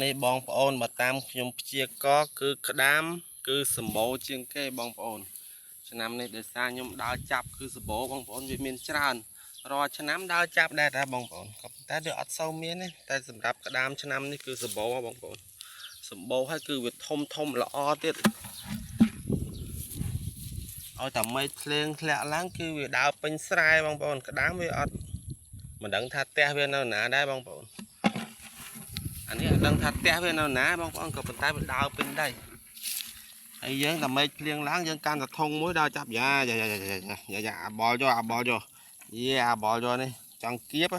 នេះបងប្អូនបើតាមខ្ញុំព្យាករគឺក្តាមគឺសម្បូរជាងគេបងប្អូនឆ្នាំនេះដោយសារខ្ញុំដើរចាប់គឺសម្បូរបងប្អូនវាមានច្រើនរាល់ឆ្នាំដើរចាប់ដែរតាបងប្អូនក៏ប៉ុន្តែវាអត់សូវមានទេតែសម្រាប់ក្តាមឆ្នាំនេះគឺសម្បូរបងប្អូនសម្បូរហើយគឺវាធំធំល្អទៀតឲ្យតែមេឃភ្លៀងធ្លាក់ឡើងគឺវាដើរពេញស្រែបងប្អូនក្តាមវាអត់មិនដឹងថាផ្ទះវានៅណាដែរបងប្អូនអានេះអត់ដឹងថាផ្ទះវានៅណាបងប្អូនក៏ប៉ុន្តែវាដើរពេញដីហើយយើងតែមេឃភ្លៀងឡើងយើងកាន់តែធុងមួយដើរចាប់យ៉ាយ៉ាយ៉ាយ៉ាយ៉ាអាបល់យកអាបល់យកយេអាបល់យកនេះចង់គៀប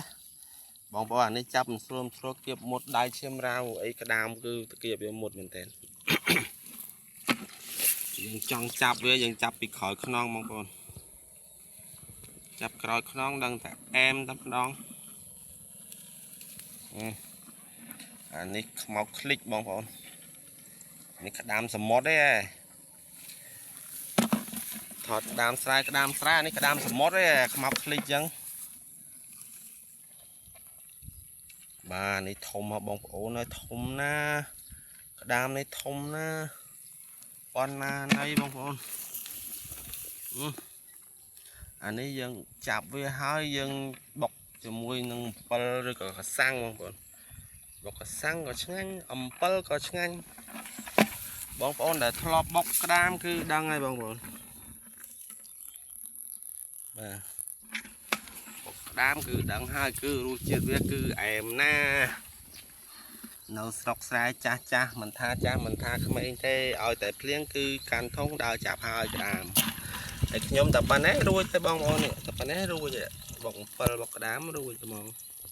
បងប្អូនអានេះចាប់មិនស្រួលស្រួលគៀបមុតដៃឈាមរាវអីក្តាមគឺគៀបវាមុតមែនតើយើងចង់ចាប់វាយើងចាប់ពីក្រោយខ្នងបងប្អូនចាប់ក្រោយខ្នងដឹងតែអែមតែម្ដងអានេះខ្មៅคลิกបងប្អូននេះក្តាមសមុទ្រទេថតក្តាមស្រែក្តាមស្រែនេះក្តាមសមុទ្រទេខ្មៅคลิกចឹងបាទនេះធំហ៎បងប្អូនហើយធំណាក្តាមនេះធំណាប៉ុណ្ណាណៃបងប្អូនអានេះយើងចាប់វាហើយយើងបុកជាមួយនឹងអំពិលឬក៏កសាំងបងប្អូនបុកកសាំងក៏ឆ្ងាញ់អំពិលក៏ឆ្ងាញ់បងប្អូនដែលធ្លាប់បុកក្តាមគឺដឹងហើយបងប្អូនបាទបុកក្តាមគឺដឹងហើយគឺរសជាតិវាគឺអែមណានៅស្រុកស្រែចាស់ចាស់មិនថាចាស់មិនថាក្មេងទេឲ្យតែភ្លៀងគឺកាន់ធុងដើរចាប់ហើយក្តាមតែខ្ញុំតែប៉ុណ្ណេះរួចទេបងប្អូននេះតែប៉ុណ្ណេះរួចបុកអំពិលបុកក្តាមរួចហ្មង